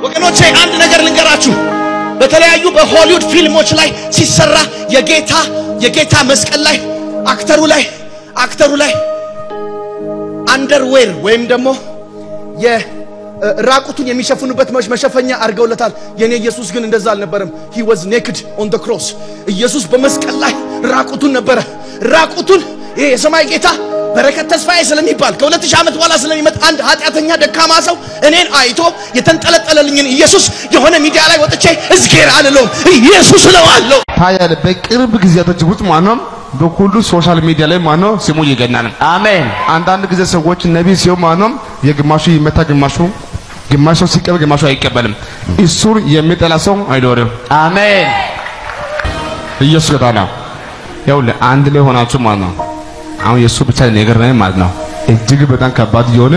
ወገኖቼ አንድ ነገር ልንገራችሁ። በተለያዩ በሆሊውድ ፊልሞች ላይ ሲሰራ የጌታ መስቀል ላይ actor ኡ ላይ underwear ወይም ደግሞ የራቁቱን የሚሸፍኑበት መሸፈኛ አድርገውለታል። የኔ ኢየሱስ ግን እንደዛ አልነበረም። He was naked on the cross። ኢየሱስ በመስቀል ላይ ራቁቱን ነበረ። ራቁቱን ይሄ የሰማይ ጌታ በረከት ተስፋዬ ስለሚባል ከ2000 ዓመት በኋላ ስለሚመጣ አንድ ኃጢአተኛ ደካማ ሰው እኔን አይቶ የተንጠለጠለልኝን ኢየሱስ የሆነ ሚዲያ ላይ ወጥቼ እዝጌር አልለውም፣ ኢየሱስ እለዋለሁ። ታያለህ። በቅርብ ጊዜያቶች ውስጥ ማለት ነው በሁሉ social media ላይ ማለት ነው ስሙ ይገናል። አሜን። አንዳንድ ጊዜ ሰዎች ነቢይ ሲሆን ማለት ነው የግማሹ ይመታ፣ ግማሹ ግማሹ ሲቀበል ግማሹ አይቀበልም። እሱን የሚጠላ ሰው አይኖርም። አሜን። ኢየሱስ ጌታ ነው። ይኸውልህ አንድ ላይ ሆናችሁ ማለት ነው አሁን የእሱ ብቻ ነገር ነው ማለት ነው። እጅግ በጣም ከባድ የሆነ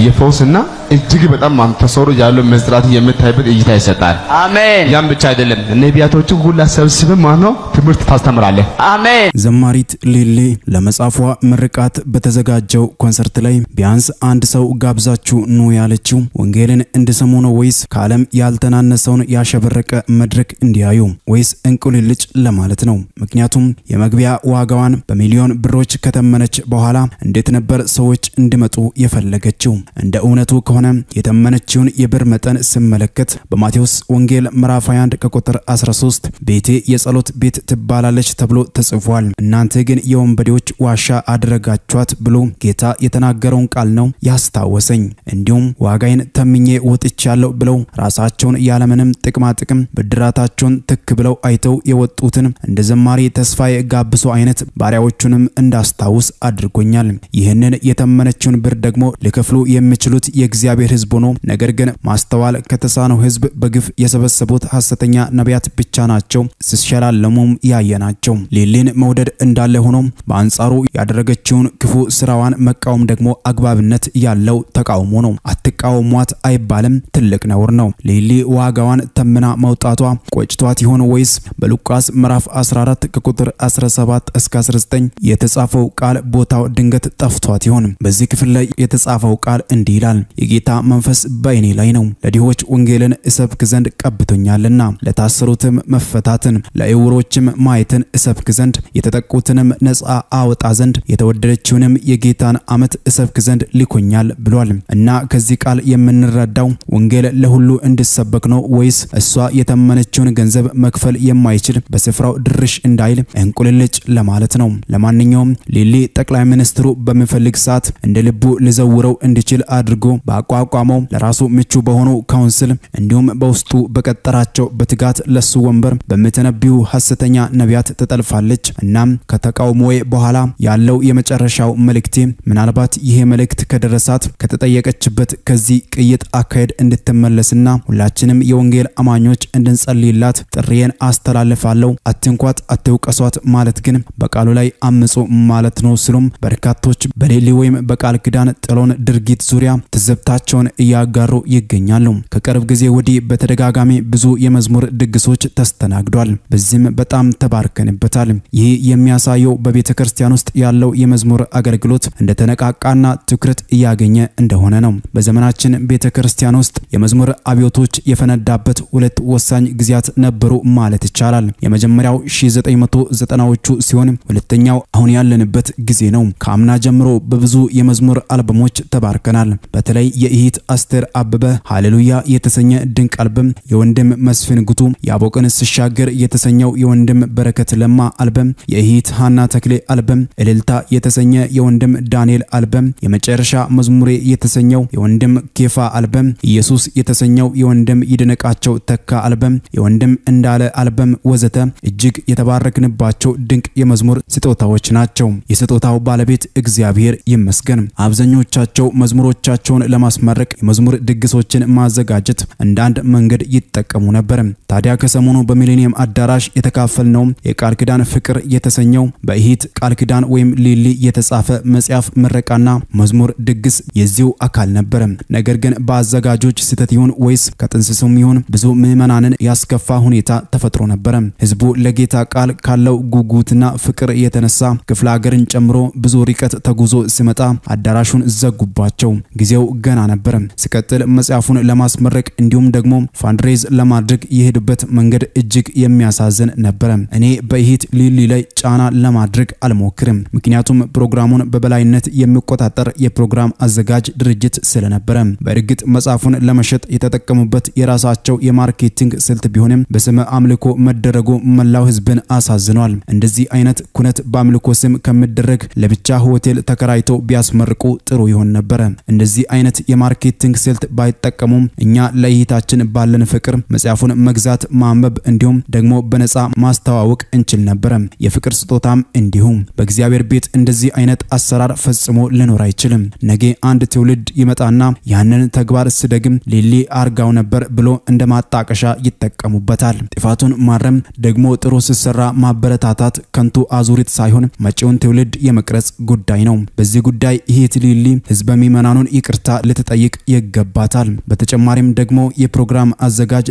የፈውስና እጅግ በጣም ተሰሩ ያለው መዝራት የምታይበት እይታ ይሰጣል። አሜን። ያም ብቻ አይደለም፣ ነቢያቶችን ሁላ ሰብስበህ ማለት ነው ትምህርት ታስተምራለህ። አሜን። ዘማሪት ሊሊ ለመጽሐፏ ምርቃት በተዘጋጀው ኮንሰርት ላይ ቢያንስ አንድ ሰው ጋብዛችሁ ኑ ያለችው ወንጌልን እንዲሰሙ ነው ወይስ ከዓለም ያልተናነሰውን ያሸበረቀ መድረክ እንዲያዩ ወይስ እንቁልልጭ ለማለት ነው? ምክንያቱም የመግቢያ ዋጋዋን በሚሊዮን ብሮች ከተመነች በኋላ እንዴት ነበር ሰዎች እንዲመጡ የፈለገችው? እንደ እውነቱ ከሆነ የተመነችውን የብር መጠን ስመለከት በማቴዎስ ወንጌል ምዕራፍ 21 ከቁጥር 13 ቤቴ የጸሎት ቤት ትባላለች ተብሎ ተጽፏል፣ እናንተ ግን የወንበዴዎች ዋሻ አደረጋችኋት ብሎ ጌታ የተናገረውን ቃል ነው ያስታወሰኝ። እንዲሁም ዋጋዬን ተምኜ ወጥቻለሁ ብለው ራሳቸውን ያለምንም ጥቅማ ጥቅም ብድራታቸውን ትክ ብለው አይተው የወጡትን እንደ ዘማሪ ተስፋዬ ጋብሶ አይነት ባሪያዎቹንም እንዳስታውስ አድርጎኛል። ይህንን የተመነችውን ብር ደግሞ ሊከፍሉ የሚችሉት የእግዚአብሔር ሕዝብ ሆኖ ነገር ግን ማስተዋል ከተሳነው ሕዝብ በግፍ የሰበሰቡት ሐሰተኛ ነቢያት ብቻ ናቸው ሲሸላለሙም ያየናቸው። ሊሊን መውደድ እንዳለ ሆኖ በአንጻሩ ያደረገችውን ክፉ ስራዋን መቃወም ደግሞ አግባብነት ያለው ተቃውሞ ነው። አትቃወሟት አይባልም፣ ትልቅ ነውር ነው። ሊሊ ዋጋዋን ተምና መውጣቷ ቆጭቷት ይሆን ወይስ በሉቃስ ምዕራፍ 14 ከቁጥር 17 እስከ 19 የተጻፈው ቃል ቦታው ድንገት ጠፍቷት ይሆን? በዚህ ክፍል ላይ የተጻፈው ቃል እንዲህ ይላል። የጌታ መንፈስ በእኔ ላይ ነው፣ ለድሆች ወንጌልን እሰብክ ዘንድ ቀብቶኛልና፣ ለታሰሩትም መፈታትን፣ ለዕውሮችም ማየትን እሰብክ ዘንድ፣ የተጠቁትንም ነፃ አወጣ ዘንድ፣ የተወደደችውንም የጌታን ዓመት እሰብክ ዘንድ ልኮኛል ብሏል። እና ከዚህ ቃል የምንረዳው ወንጌል ለሁሉ እንዲሰበክ ነው ወይስ እሷ የተመነችውን ገንዘብ መክፈል የማይችል በስፍራው ድርሽ እንዳይል እንቁልልጭ ለማለት ነው? ለማንኛውም ሊሊ ጠቅላይ ሚኒስትሩ በሚፈልግ ሰዓት እንደ ልቡ ሊዘውረው እንዲችል አድርጎ በአቋቋመው ለራሱ ምቹ በሆነው council እንዲሁም በውስጡ በቀጠራቸው በትጋት ለሱ ወንበር በሚተነብዩ ሐሰተኛ ነቢያት ተጠልፋለች። እናም ከተቃውሞዬ በኋላ ያለው የመጨረሻው መልእክቴ ምናልባት ይሄ መልእክት ከደረሳት ከተጠየቀችበት ከዚህ ቅይጥ አካሄድ እንድትመለስና ሁላችንም የወንጌል አማኞች እንድንጸልይላት ጥሪዬን አስተላልፋለሁ። አትንኳት፣ አትውቀሷት ማለት ግን በቃሉ ላይ አምጹ ማለት ነው ሲሉም በርካቶች በሌሊ ወይም በቃል ኪዳን ጥሎን ድርጊት ዙሪያ ትዝብታቸውን እያጋሩ ይገኛሉ። ከቅርብ ጊዜ ወዲህ በተደጋጋሚ ብዙ የመዝሙር ድግሶች ተስተናግዷል። በዚህም በጣም ተባርከንበታል። ይህ የሚያሳየው በቤተ ክርስቲያን ውስጥ ያለው የመዝሙር አገልግሎት እንደተነቃቃና ትኩረት እያገኘ እንደሆነ ነው። በዘመናችን ቤተ ክርስቲያን ውስጥ የመዝሙር አብዮቶች የፈነዳበት ሁለት ወሳኝ ጊዜያት ነበሩ ማለት ይቻላል። የመጀመሪያው 1990ዎቹ ሲሆን ሁለተኛው አሁን ያለንበት ጊዜ ነው። ከአምና ጀምሮ በብዙ የመዝሙር አልበሞች ተባርከናል። በተለይ የእህት አስቴር አበበ ሃሌሉያ የተሰኘ ድንቅ አልበም፣ የወንድም መስፍን ጉቱ ያቦቅን ስሻገር የተሰኘው የወንድም በረከት ለማ አልበም፣ የእህት ሀና ተክሌ አልበም፣ እልልታ የተሰኘ የወንድም ዳንኤል አልበም፣ የመጨረሻ መዝሙሬ የተሰኘው የወንድም ኬፋ አልበም፣ ኢየሱስ የተሰኘው የወንድም ይድነቃቸው ተካ አልበም፣ የወንድም እንዳለ አልበም ወዘተ እጅግ የተባረክንባቸው ድንቅ የመዝሙር ስጦታዎች ናቸው። የስጦታው ባለቤት እግዚአብሔር ይመስገን። አብዛኞቻቸው መዝሙሮቻቸውን ለማስመረቅ የመዝሙር ድግሶችን ማዘጋጀት እንደ አንድ መንገድ ይጠቀሙ ነበር። ታዲያ ከሰሞኑ በሚሌኒየም አዳራሽ የተካፈልነው የቃል ኪዳን ፍቅር የተሰኘው በእህት ቃል ኪዳን ወይም ሊሊ የተጻፈ መጽሐፍ ምረቃና መዝሙር ድግስ የዚሁ አካል ነበር። ነገር ግን በአዘጋጆች ስህተት ይሁን ወይስ ከጥንስሱም ይሁን ብዙ ምዕመናንን ያስከፋ ሁኔታ ተፈጥሮ ነበር። ህዝቡ ለጌታ ቃል ካለው ጉጉትና ፍቅር የተነሳ ክፍለ ሀገርን ጨምሮ ብዙ ርቀት ተጉዞ ሲመጣ አዳራሹን ዘጉባቸው። ጊዜው ገና ነበር። ሲቀጥል መጽሐፉን ለማስመረቅ እንዲሁም ደግሞ fundraise ለማድረግ የሄዱበት መንገድ እጅግ የሚያሳዝን ነበር። እኔ በእህት ሊሊ ላይ ጫና ለማድረግ አልሞክርም፣ ምክንያቱም ፕሮግራሙን በበላይነት የሚቆጣጠር የፕሮግራም አዘጋጅ ድርጅት ስለነበረ። በእርግጥ መጽሐፉን ለመሸጥ የተጠቀሙበት የራሳቸው የ marketing ስልት ቢሆንም በስመ አምልኮ መደረጉ መላው ሕዝብን አሳዝኗል። እንደዚህ አይነት ኩነት በአምልኮ ስም ከሚደረግ ለብቻ ሆቴል ተከራይቶ ቢያስመርቁ ጥሩ ይሆን ነበረ። እንደዚህ አይነት የ marketing ስልት ባይጠቀሙም እኛ ለእህታችን ባለን ፍቅር መጽሐፉን መግዛት፣ ማንበብ እንዲሁም ደግሞ በነፃ ማስተዋወቅ እንችል ነበረ። የፍቅር ስጦታም እንዲሁም። በእግዚአብሔር ቤት እንደዚህ አይነት አሰራር ፈጽሞ ሊኖር አይችልም። ነገ አንድ ትውልድ ይመጣና ያንን ተግባር ስደግም ሊሊ አርጋው ነበር ብሎ እንደ ማጣቀሻ ይጠቀሙበታል። ጥፋቱን ማረም ደግሞ ጥሩ ሲሰራ ማበረታታት ከንቱ አዙሪት ሳይሆን መጪውን ትውልድ የመቅረጽ ጉዳይ ነው። በዚህ ጉዳይ እህት ሊሊ ህዝበ ምዕመናኑን ይቅርታ ልትጠይቅ ይገባታል። በተጨማሪም ደግሞ የፕሮግራም አዘጋጅ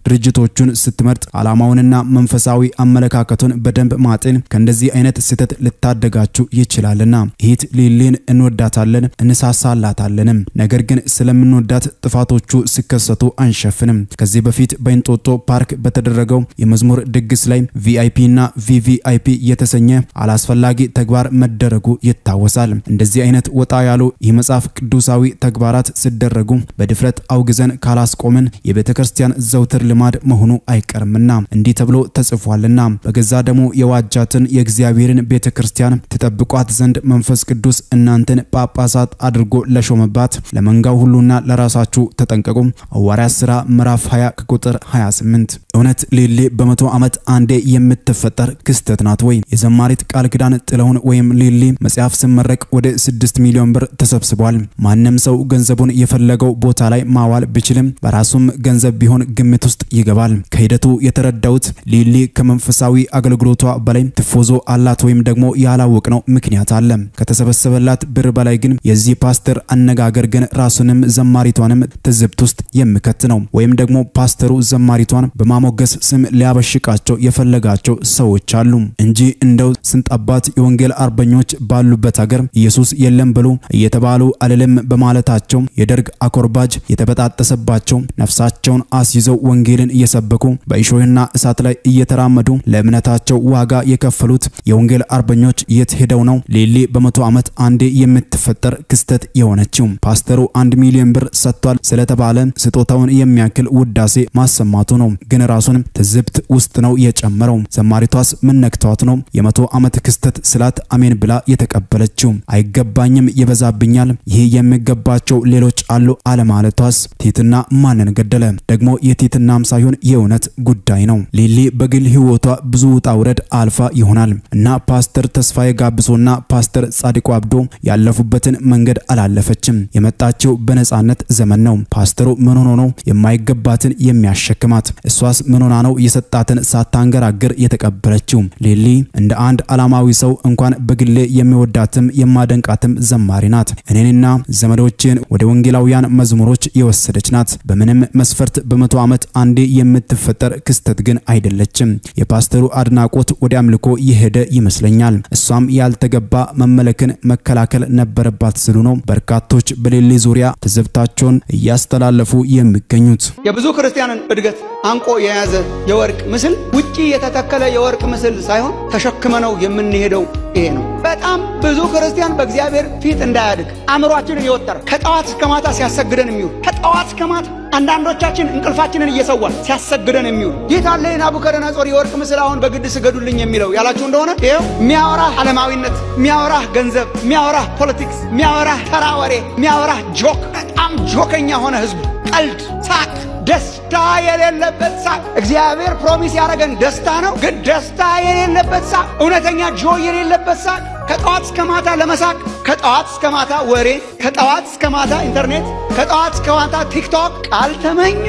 ድርጅቶቹን ስትመርጥ ዓላማውንና መንፈሳዊ አመለካከቱን በደንብ ማጤን ከእንደዚህ አይነት ስህተት ልታደጋችሁ ይችላልና። እህት ሊሊን እንወዳታለን፣ እንሳሳላታለንም። ነገር ግን ስለምንወዳት ጥፋቶቹ ሲከሰቱ አንሸፍንም። ከዚህ በፊት በእንጦጦ ፓርክ በተደረገው የመዝሙር ድግስ ላይ VIP እና VVIP የተሰኘ አላስፈላጊ ተግባር መደረጉ ይታወሳል። እንደዚህ አይነት ወጣ ያሉ የመጽሐፍ ቅዱሳዊ ተግባራት ሲደረጉ በድፍረት አውግዘን ካላስቆምን የቤተ ክርስቲያን ዘውትር ልማድ መሆኑ አይቀርምና እንዲህ ተብሎ ተጽፏልና በገዛ ደሙ የዋጃትን የእግዚአብሔርን ቤተ ክርስቲያን ትጠብቋት ዘንድ መንፈስ ቅዱስ እናንተን ጳጳሳት አድርጎ ለሾመባት ለመንጋው ሁሉና ለራሳችሁ ተጠንቀቁ። ሐዋርያት ሥራ ምዕራፍ 20 ከቁጥር 28። እውነት ሊሊ በ100 ዓመት አንዴ የምትፈጠር ክስተት ናት ወይ? የዘማሪት ቃል ኪዳን ጥላሁን ወይም ሊሊ መጽሐፍ ሲመረቅ ወደ 6 ሚሊዮን ብር ተሰብስቧል። ማንም ሰው ገንዘቡን የፈለገው ቦታ ላይ ማዋል ቢችልም በራሱም ገንዘብ ቢሆን ግምት ውስጥ ይገባል። ከሂደቱ የተረዳሁት ሊሊ ከመንፈሳዊ አገልግሎቷ በላይ ትፎዞ አላት ወይም ደግሞ ያላወቅነው ምክንያት አለ። ከተሰበሰበላት ብር በላይ ግን የዚህ ፓስተር አነጋገር ግን ራሱንም ዘማሪቷንም ትዝብት ውስጥ የሚከት ነው። ወይም ደግሞ ፓስተሩ ዘማሪቷን በማሞገስ ስም ሊያበሽቃቸው የፈለጋቸው ሰዎች አሉ እንጂ እንደው ስንት አባት የወንጌል አርበኞች ባሉበት ሀገር ኢየሱስ የለም ብሎ እየተባሉ አልልም በማለታቸው የደርግ አኮርባጅ የተበጣጠሰባቸው ነፍሳቸውን አስይዘው ወንጌልን እየሰበኩ በእሾህና እሳት ላይ እየተራመዱ ለእምነታቸው ዋጋ የከፈሉት የወንጌል አርበኞች የት ሄደው ነው ሊሊ በ100 ዓመት አንዴ የምትፈጠር ክስተት የሆነችው? ፓስተሩ 1 ሚሊዮን ብር ሰጥቷል ስለተባለ ስጦታውን የሚያክል ውዳሴ ማሰማቱ ነው። ግን ራሱን ትዝብት ውስጥ ነው የጨመረው። ዘማሪቷስ ምን ነክቷት ነው የ100 ዓመት ክስተት ስላት አሜን ብላ የተቀበለችው? አይገባኝም፣ ይበዛብኛል፣ ይህ የሚገባቸው ሌሎች አሉ አለማለቷስ ትህትና ማንን ገደለ? ደግሞ የትህትናም ሳይሆን የእውነት ጉዳይ ነው። ሊሊ በግል ህይወቷ ብዙ ውጣ ውረድ አልፋ ይሆናል እና ፓስተር ተስፋዬ ጋብሶና ፓስተር ጻድቁ አብዶ ያለፉበትን መንገድ አላለፈችም። የመጣችው በነጻነት ዘመን ነው። ፓስተሩ ምን ሆኖ ነው የማይገባትን የሚያሸክማት? እሷስ ምን ሆና ነው የሰጣትን ሳታንገራግር የተቀበለችው? ሊሊ እንደ አንድ ዓላማዊ ሰው እንኳን በግሌ የሚወዳትም የማደንቃትም ዘማሪ ናት። እኔንና ዘመዶቼን ወደ ወንጌላውያን መዝሙሮች የወሰደች ናት። በምንም መስፈርት በ100 ዓመት አንዴ የምትፈጠር ክስተት ግን አይደለችም። የፓስተሩ አድናቆት ወደ አምልኮ የሄደ ይመስለኛል። እሷም ያልተገባ መመለክን መከላከል ነበረባት ሲሉ ነው በርካቶች በሊሊ ዙሪያ ትዝብታቸውን እያስተላለፉ የሚገኙት። የብዙ ክርስቲያንን እድገት አንቆ የያዘ የወርቅ ምስል ውጪ የተተከለ የወርቅ ምስል ሳይሆን ተሸክመነው የምንሄደው ይሄ ነው። በጣም ብዙ ክርስቲያን በእግዚአብሔር ፊት እንዳያድግ አእምሯችንን የወጠረ ከጠዋት እስከ ማታ ሲያሰግደን የሚውል፣ ከጠዋት እስከ ማታ አንዳንዶቻችን እንቅልፋችንን እየሰዋን ሲያሰግደን የሚውል፣ የት አለ የናቡከደነጾር የወርቅ ምስል አሁን በግድ ስገዱልኝ የሚለው ያላችሁ እንደሆነ ይኸው የሚያወራህ ዓለማዊነት፣ የሚያወራህ ገንዘብ፣ የሚያወራህ politics፣ የሚያወራህ ተራ ወሬ፣ የሚያወራህ joke። በጣም ጆከኛ ሆነ ህዝቡ። ቀልድ፣ ሳቅ፣ ደስታ የሌለበት ሳቅ። እግዚአብሔር promise ያደረገን ደስታ ነው፣ ግን ደስታ የሌለበት ሳቅ፣ እውነተኛ joy የሌለበት ሳቅ፣ ከጠዋት እስከ ማታ ለመሳቅ፣ ከጠዋት እስከ ማታ ወሬ፣ ከጠዋት እስከ ማታ ኢንተርኔት፣ ከጠዋት እስከ ማታ ቲክቶክ። ቃል ተመኙ፣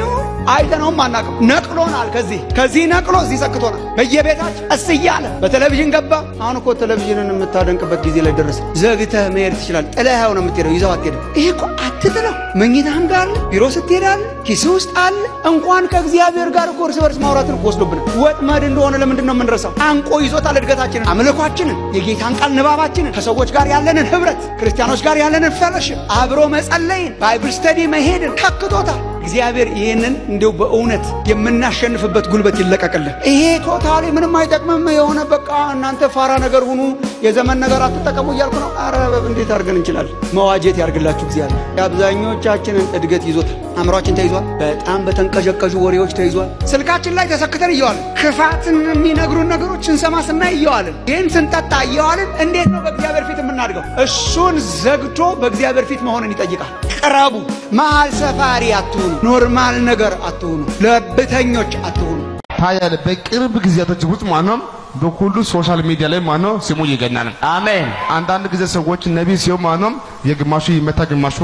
አይተነውም አናውቅም። ነቅሎናል። ከዚህ ነቅሎ እዚህ ሰክቶናል። በየቤታችን እስ እያለ በቴሌቪዥን ገባ። አሁን እኮ ቴሌቪዥንን የምታደንቅበት ጊዜ ላይ ደረሰ። ዘግተህ መሄድ ትችላለህ። ጥለኸው ነው የምትሄደው፣ ይዘው አትሄድም። ይሄ እኮ አትጥለው። መኝታህም ጋር አለ፣ ቢሮ ስትሄድ አለ፣ ኪስ ውስጥ አለ። እንኳን ከእግዚአብሔር ጋር እኮ እርስ በርስ ማውራትን እኮ ወስዶብናል። ወጥመድ እንደሆነ ለምንድን ነው የምንረሳው? አንቆ ይዞታል እድገታችንን፣ አምልኳችንን፣ የጌታን ቃል ንባባችንን፣ ከሰዎች ጋር ያለንን ህብረት፣ ክርስቲያኖች ጋር ያለንን fellowship፣ አብሮ መጸለይን፣ Bible study መሄድን ተክቶታል። እግዚአብሔር ይህንን እንዲሁ በእውነት የምናሸንፍበት ጉልበት ይለቀቅልን። ይሄ totally ምንም አይጠቅምም የሆነ በቃ እናንተ ፋራ ነገር ሁኑ፣ የዘመን ነገር አትጠቀሙ እያልኩ ነው። አረ እንዴት አድርገን እንችላለን? መዋጀት ያርግላችሁ እግዚአብሔር። የአብዛኞቻችንን እድገት ይዞታል። አእምሯችን ተይዟል። በጣም በተንቀዠቀዡ ወሬዎች ተይዟል። ስልካችን ላይ ተሰክተን እየዋልን ክፋትን የሚነግሩን ነገሮች ስንሰማ ስናይ እየዋልን ይህን ስንጠጣ እየዋልን እንዴት ነው በእግዚአብሔር ፊት የምናድገው? እሱን ዘግቶ በእግዚአብሔር ፊት መሆንን ይጠይቃል። ቅረቡ። መሀል ሰፋሪ አትሁኑ። normal ነገር አትሁኑ። ለብተኞች አትሁኑ። ታያለህ። በቅርብ ጊዜያቶች ውስጥ ማለት ነው በሁሉ social media ላይ ማለት ነው ስሙ ይገናል። አሜን። አንዳንድ ጊዜ ሰዎች ነቢይ ሲሆን ማለት ነው የግማሹ ይመታ፣ ግማሹ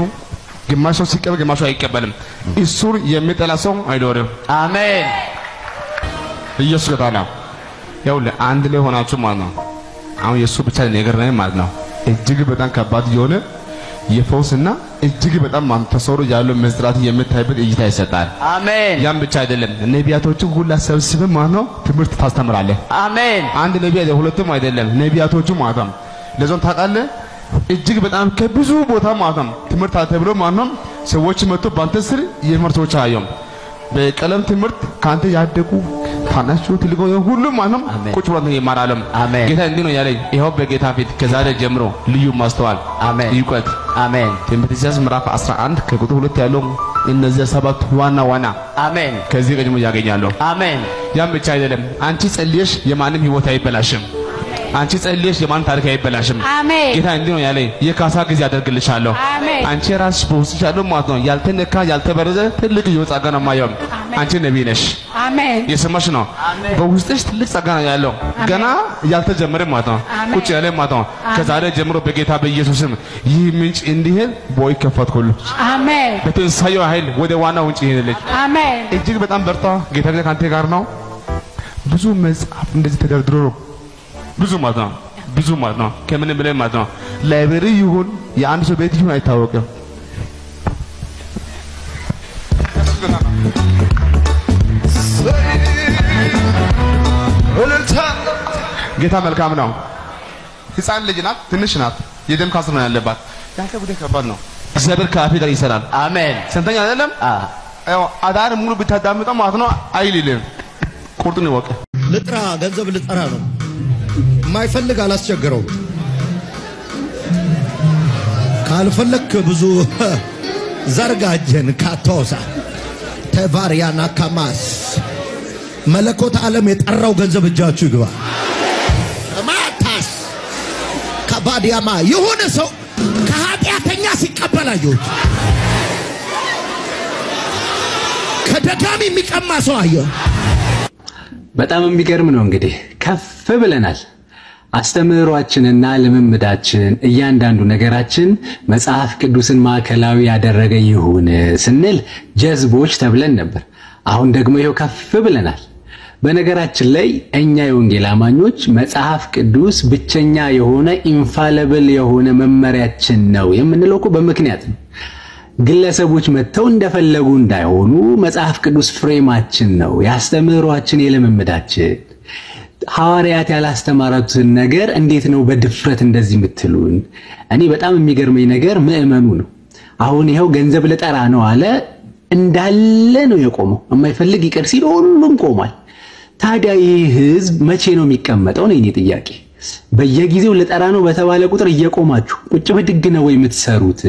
ግማሹ ሲቀበል ግማሹ አይቀበልም። እሱን የሚጠላ ሰው አይኖርም። አሜን። ኢየሱስ ጌታ ነው። ይኸውልህ አንድ ላይ ሆናችሁ ማለት ነው አሁን የእሱ ብቻ ነገር ነው ማለት ነው እጅግ በጣም ከባድ የሆነ የፈውስና እጅግ በጣም ተሰውሮ ያለው ምስጢራት የምታይበት እይታ ይሰጣል። አሜን። ያም ብቻ አይደለም፣ ነቢያቶችን ሁላ ሰብስበህ ማለት ነው ትምህርት ታስተምራለህ። አሜን። አንድ ነቢይ አይደለም፣ ሁለቱም አይደለም፣ ነቢያቶቹ ማለት ነው። ለዞን ታውቃለህ፣ እጅግ በጣም ከብዙ ቦታ ማለት ነው ትምህርት ተብሎ ማለት ነው ሰዎች መጥቶ ባንተ ስር የትምህርት ሰዎች አየሁ። በቀለም ትምህርት ካንተ ያደጉ ታናሹ ትልቁ ሁሉም ማለት ነው ቁጭ ብሎ ይማራሉ። አሜን። ጌታ እንዲህ ነው ያለኝ፣ ይኸው በጌታ ፊት ከዛሬ ጀምሮ ልዩ ማስተዋል፣ አሜን፣ እውቀት፣ አሜን። ትንቢተ ኢሳይያስ ምዕራፍ 11 ከቁጥር 2 ያለው እነዚያ ሰባት ዋና ዋና አሜን፣ ከዚህ ቀድሞ ያገኛሉ። አሜን። ያም ብቻ አይደለም፣ አንቺ ጸልየሽ የማንም ህይወት አይበላሽም። አንቺ ጸልየሽ የማንም ታሪክ አይበላሽም። አሜን። ጌታ እንዲህ ነው ያለኝ፣ የካሳ ጊዜ አደርግልሻለሁ። አሜን። አንቺ ራስሽ በውስጥሽ ያለው ማለት ነው ያልተነካ ያልተበረዘ ትልቅ የሆነ ጸጋ ነው የማየው። አንቺ ነቢይ ነሽ። አሜን። የሰማሽ ነው። በውስጥሽ ትልቅ ጸጋ ነው ያለው፣ ገና ያልተጀመረ ማለት ነው፣ ቁጭ ያለ ማለት ነው። ከዛሬ ጀምሮ በጌታ በኢየሱስም ይህ ምንጭ እንዲሄድ ቦይ ከፈትኩልሽ። አሜን። በትንሳኤው ኃይል ወደ ዋናው ምንጭ ይሄድልሽ። አሜን። እጅግ በጣም በርታ። ጌታ ከአንተ ጋር ነው። ብዙ መጽሐፍ እንደዚህ ተደርድሮ ነው ብዙ ማለት ነው፣ ብዙ ማለት ነው፣ ከምንም በላይ ማለት ነው። library ይሁን የአንድ ሰው ቤት ይሁን አይታወቅም። ጌታ መልካም ነው። ህፃን ልጅ ናት፣ ትንሽ ናት። የደም ካንሰር ነው ያለባት። ያንተ ጉዳይ ከባድ ነው። እግዚአብሔር ከአፌ ጋር ይሰራል። አሜን። ሰምተኛ አይደለም? ያው አዳር ሙሉ ብታዳምጠው ማለት ነው አይልልም። ቁርጡን ይወቅ። ልጥራ ገንዘብ ልጠራ ነው። የማይፈልግ አላስቸግረውም። ካልፈለክ ብዙ ዘርጋ እጅህን። ካቶሳ ተቫሪያና ካማስ መለኮት ዓለም የጠራው ገንዘብ እጃችሁ ይግባ። ማታስ ከባዲያማ የሆነ ሰው ከኃጢአተኛ ሲቀበል አየሁት። ከደጋሚ የሚቀማ ሰው አየሁ። በጣም የሚገርም ነው። እንግዲህ ከፍ ብለናል። አስተምህሯችንና ልምምዳችን እያንዳንዱ ነገራችን መጽሐፍ ቅዱስን ማዕከላዊ ያደረገ ይሁን ስንል ጀዝቦች ተብለን ነበር። አሁን ደግሞ ይኸው ከፍ ብለናል። በነገራችን ላይ እኛ የወንጌል አማኞች መጽሐፍ ቅዱስ ብቸኛ የሆነ infallible የሆነ መመሪያችን ነው የምንለው እኮ በምክንያት ነው። ግለሰቦች መጥተው እንደፈለጉ እንዳይሆኑ መጽሐፍ ቅዱስ frame ኣችን ነው፣ ያስተምህሯችን፣ የልምምዳችን። ሐዋርያት ያላስተማሩትን ነገር እንዴት ነው በድፍረት እንደዚህ የምትሉን? እኔ በጣም የሚገርመኝ ነገር ምዕመኑ ነው። አሁን ይኸው ገንዘብ ልጠራ ነው አለ፣ እንዳለ ነው የቆመው። የማይፈልግ ይቅር ሲል ሁሉም ቆሟል። ታዲያ ይህ ህዝብ መቼ ነው የሚቀመጠው ነው የኔ ጥያቄ። በየጊዜው ልጠራ ነው በተባለ ቁጥር እየቆማችሁ ቁጭ ብድግ ነው ወይ የምትሰሩት?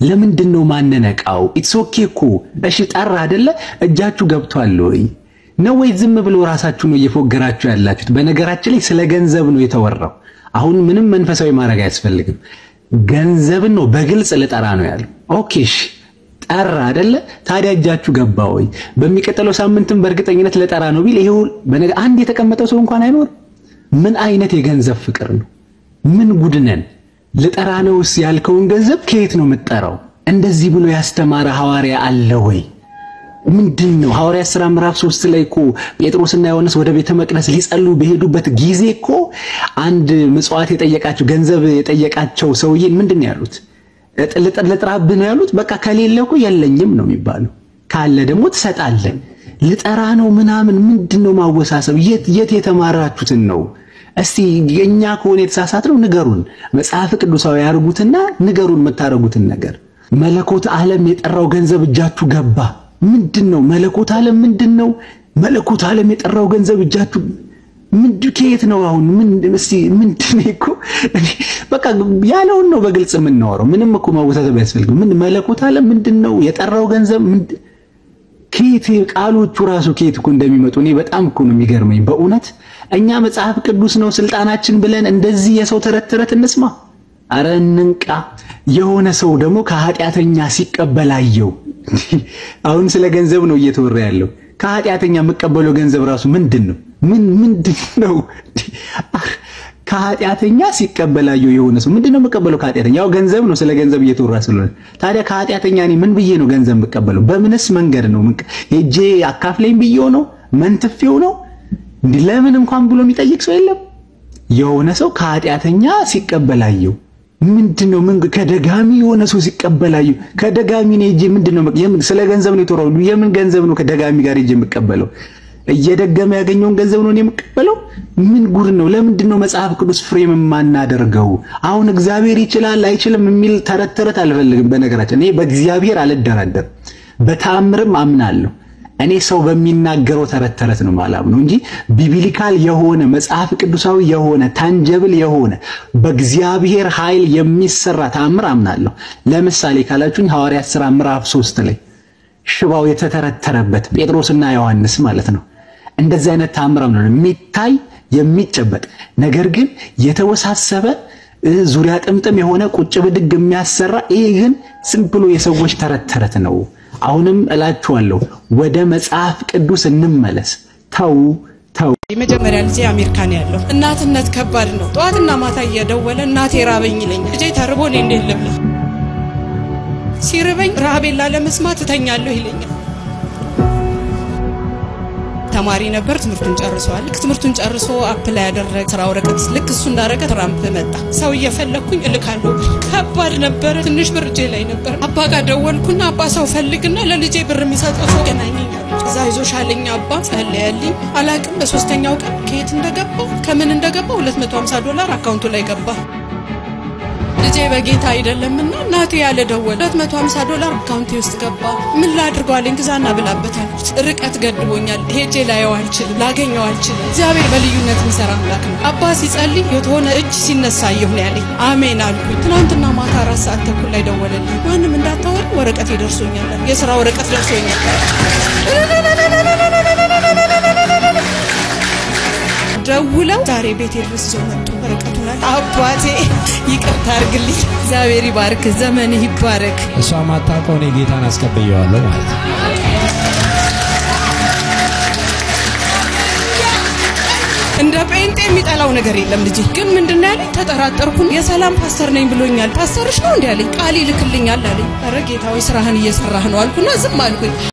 ለምንድን ነው ማንነቃው? It's okay እኮ እሺ፣ ጠራ አይደለ? እጃችሁ ገብቷል ወይ ነው ወይ ዝም ብሎ ራሳችሁ ነው እየፎገራችሁ ያላችሁት? በነገራችን ላይ ስለ ገንዘብ ነው የተወራው። አሁን ምንም መንፈሳዊ ማድረግ አያስፈልግም። ገንዘብን ነው በግልጽ ልጠራ ነው ያለው። Okay እሺ፣ ጠራ አይደለ? ታዲያ እጃችሁ ገባ ወይ? በሚቀጥለው ሳምንትም በእርግጠኝነት ልጠራ ነው ቢል ይሄው አንድ የተቀመጠው ሰው እንኳን አይኖርም። ምን አይነት የገንዘብ ፍቅር ነው? ምን ጉድነን? ልጠራ ነውስ ያልከውን ገንዘብ ከየት ነው የምትጠራው? እንደዚህ ብሎ ያስተማረ ሐዋርያ አለ ወይ? ምንድነው? ሐዋርያት ሥራ ምዕራፍ 3 ላይ እኮ ጴጥሮስና ዮሐንስ ወደ ቤተ መቅደስ ሊጸልዩ በሄዱበት ጊዜ እኮ አንድ ምጽዋት የጠየቃቸው ገንዘብ የጠየቃቸው ሰውዬ ምንድነው ያሉት? ልጥራብህ ነው ያሉት። በቃ ከሌለ እኮ የለኝም ነው የሚባለው፣ ካለ ደግሞ ትሰጣለህ። ልጠራ ነው ምናምን ምንድነው ማወሳሰብ? የት የተማራችሁትን ነው? እስቲ የኛ ከሆነ የተሳሳትነው ንገሩን። መጽሐፍ ቅዱሳዊ ያርጉትና ንገሩን የምታረጉትን ነገር። መለኮት ዓለም የጠራው ገንዘብ እጃችሁ ገባ። ምንድነው መለኮት ዓለም? ምንድነው መለኮት ዓለም የጠራው ገንዘብ እጃችሁ ምንድን ከየት ነው አሁን? ምን እስቲ ምንድነው እኮ በቃ ያለውን ነው በግልጽ የምናወራው። ምንም እኮ ማወሳሰብ አያስፈልግም። ምን መለኮት ዓለም ምንድነው የጠራው ገንዘብ ከየት ቃሎቹ ራሱ ከየት እኮ እንደሚመጡ እኔ በጣም እኮ ነው የሚገርመኝ በእውነት። እኛ መጽሐፍ ቅዱስ ነው ስልጣናችን ብለን እንደዚህ የሰው ተረት ተረት እንስማ? አረ እንንቃ። የሆነ ሰው ደግሞ ከኃጢአተኛ ሲቀበላየው፣ አሁን ስለ ገንዘብ ነው እየተወራ ያለው። ከኃጢአተኛ የምቀበለው ገንዘብ ራሱ ምንድነው? ምንድነው? ከኃጢአተኛ ሲቀበላየው የሆነ ሰው ምንድነው የምቀበለው ከኃጢአተኛ? ያው ገንዘብ ነው፣ ስለ ገንዘብ እየተወራ ስለሆነ። ታዲያ ከኃጢአተኛ እኔ ምን ብዬ ነው ገንዘብ የምቀበለው? በምንስ መንገድ ነው? ሄጄ አካፍለኝ ብዬው ነው? መንትፌው ነው? እንዴ ለምን እንኳን ብሎ የሚጠይቅ ሰው የለም። የሆነ ሰው ከኃጢአተኛ ሲቀበላየው ምንድነው? ምን ከደጋሚ የሆነ ሰው ሲቀበላየው ከደጋሚ ነው ሄጄ ምንድነው? የምን ስለ ገንዘብ ነው የተወራው? የምን ገንዘብ ነው ከደጋሚ ጋር ሄጄ የምቀበለው? እየደገመ ያገኘውን ገንዘብ ነው የምቀበለው? ምን ጉድ ነው? ለምንድን ነው መጽሐፍ ቅዱስ ፍሬም የማናደርገው? አሁን እግዚአብሔር ይችላል አይችልም የሚል ተረት ተረት አልፈልግም። በነገራችን እኔ በእግዚአብሔር አልደራደርም፣ በተአምርም አምናለሁ። እኔ ሰው በሚናገረው ተረት ተረት ነው ማላምነው እንጂ biblical የሆነ መጽሐፍ ቅዱሳዊ የሆነ tangible የሆነ በእግዚአብሔር ኃይል የሚሰራ ተአምር አምናለሁ። ለምሳሌ ካላችሁኝ ሐዋርያት ሥራ ምዕራፍ 3 ላይ ሽባው የተተረተረበት ጴጥሮስና ዮሐንስ ማለት ነው። እንደዚህ አይነት ተአምር ነው የሚታይ የሚጨበጥ፣ ነገር ግን የተወሳሰበ ዙሪያ ጥምጥም የሆነ ቁጭ ብድግ የሚያሰራ ይሄ ግን ዝም ብሎ የሰዎች ተረት ተረት ነው። አሁንም እላችኋለሁ ወደ መጽሐፍ ቅዱስ እንመለስ። ተው ተው። የመጀመሪያ ልጄ አሜሪካን ያለው እናትነት ከባድ ነው። ጠዋትና ማታ እየደወለ እናቴ ራበኝ ይለኛል። ልጄ ተርቦ እኔ እንዴት ልብላ? ሲርበኝ ረሃቤን ላለመስማት እተኛለሁ ይለኛል። ተማሪ ነበር። ትምህርቱን ጨርሷል። ልክ ትምህርቱን ጨርሶ apply ያደረገ ስራ ወረቀት ልክ እሱ እንዳደረገ ትራምፕ መጣ። ሰው እየፈለግኩኝ እልካለሁ። ከባድ ነበረ። ትንሽ ብር እጄ ላይ ነበር። አባ ጋር ደወልኩና አባ ሰው ፈልግና ለልጄ ብር የሚሰጠው ሰው ገናኘኝ አሉት። እዛ ይዞሽ አለኝ አባ። ጸለየልኝ። አላቅም። በሶስተኛው ቀን ከየት እንደገባ ከምን እንደገባ $250 አካውንቱ ላይ ገባ። ልጄ በጌታ አይደለምና እናቴ ያለ ደወለ $250 አካውንቴ ውስጥ ገባ። ምን ላድርገው አለኝ። ግዛና ብላበት አልኩት። ርቀት ገድቦኛል። ሄጄ ላየው አልችልም፣ ላገኘው አልችልም። እግዚአብሔር በልዩነት የሚሰራ አምላክ ነው። አባ ሲጸልይ የተሆነ እጅ ሲነሳ አየሁ ነው ያለኝ። አሜን አልኩኝ። ትናንትና ማታ 4 ሰዓት ተኩል ላይ ደወለልኝ። ማንም እንዳታወሪ ወረቀቴ ደርሶኛል፣ የስራ ወረቀት ደርሶኛል። ደውለው ዛሬ ቤቴ ድረስ ይዘው መጡ ወረቀቱን። አባቴ ይቅርታ አድርግልኝ። እግዚአብሔር ይባርክ፣ ዘመንህ ይባረክ። እሷ ማታውቀው እኔ ጌታን አስቀብየዋለሁ ማለት ነው። እንደ ጴንጤ የሚጠላው ነገር የለም። ልጄ ግን ምንድነው ያለኝ? ተጠራጠርኩኝ። የሰላም ፓስተር ነኝ ብሎኛል። ፓስተርሽ ነው እንዴ ያለኝ። ቃል ይልክልኛል አለኝ። ኧረ ጌታ ሆይ ስራህን እየሰራህ ነው አልኩና ዝም አልኩኝ።